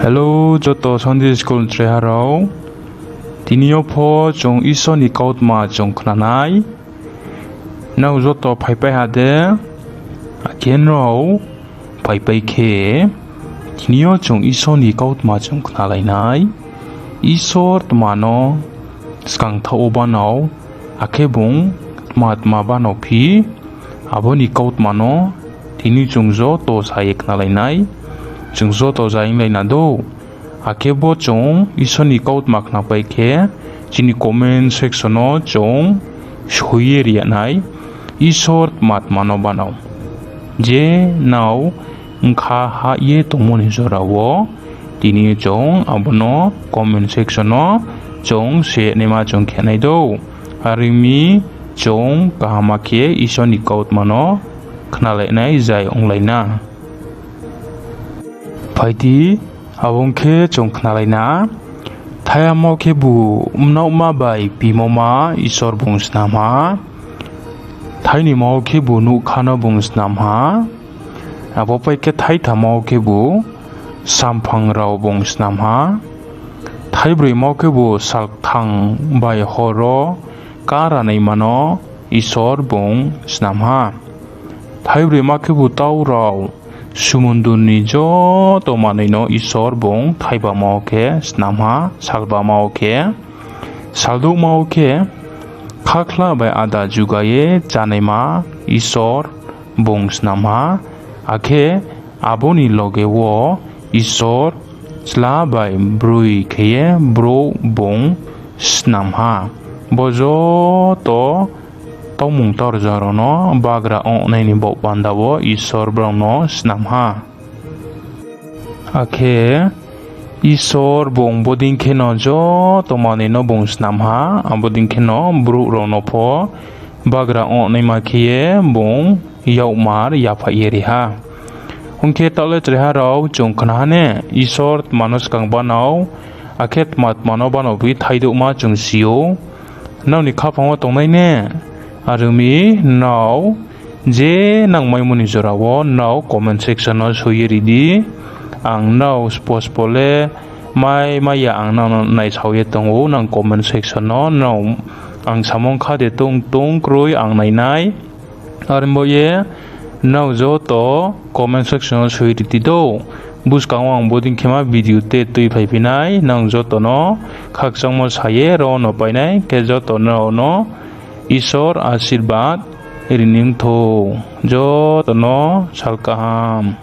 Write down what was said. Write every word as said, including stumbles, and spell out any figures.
Hello, joto Sunday School ni chraiha rao. Tini yo pho chung Isor ni kautma chung khna nai. Nrao joto phaipai ha de? Akhe nrao phaipai khe, tini yo chung Isor ni kautma chung khnalai nai. Isor tma no skangthaoh wo banao, akhe bung tma tma banao phi, abo ni kautma no tini chung joto sa ye khnalai nai. Chung joto zai onglai na dou. Akhe bo chung Isor ni kautma khnapai khe, chini comment section no chung soi ye ri ya nai, Isor tma tma no banao. Je nrao bkha hah ye tongmo ni jora wo, tini chung abo no comment section no chung se naima chung khe nai dou. Are ong mi, chung kaham khe Isor ni kautma no khnalai nai zai onglai na. Phai di, abo ong khe chung khnalai na. Thaihama wo khebu mnaohma bai pimoma Isor bung snam ha. Thainoima wo khebu nougkha no bung snam ha. Abo pai khe thaithama wo khebu samphang rao bung snam ha. Thaibroima wo khebu salkthang bai hor wo kara naima no Isor bung snam ha. Thaibroima khebu tau rao, sumundru ni joto manoi no Isor bung thaibama wo khe snam ha, salbama wo khe, saldouhma wo khe, khakhla bai ada juga ye chánaima Isor bung snam ha, akhe abo ni loge wo Isor chla bai broi khe ye brouh bung snam ha. Bo joto taumung tarja rao no bagra ongnai ni baoh panda wo Isor brao no snam ha. Akhe Isor bung bodei kheno joto manoi no bung snam ha, abo dei kheno brouh rao no pho bagra ongnaima khe ye bung yakmar yaphaih ye ri ha. Ong khe taoh le chraiha rao, chung khna ha ne, Isor tma no skang banao, akhe tma tma no banao phi thaidouhma chung si ou. Nrao ni khaphang wo tongnai ne? Are ong mi, nrao je nang maimo ni jora wo nrao comment section no soi ye ri di. Ang nrao spo spo le mai mai ya, ang nrao no naisao ye tong ou, nang comment section no nrao ang samung kha de tong tong kroi ang nai nai. Are bo ye nrao joto comment section no soi ri di dou. Buskang wo ang bodei khema video te tuiphai phi nai, nrao joto no khakchangmo sa ye ro no pai nai, khe joto nrao no Isor asirbad ri ni thou. Joto no sal kaham.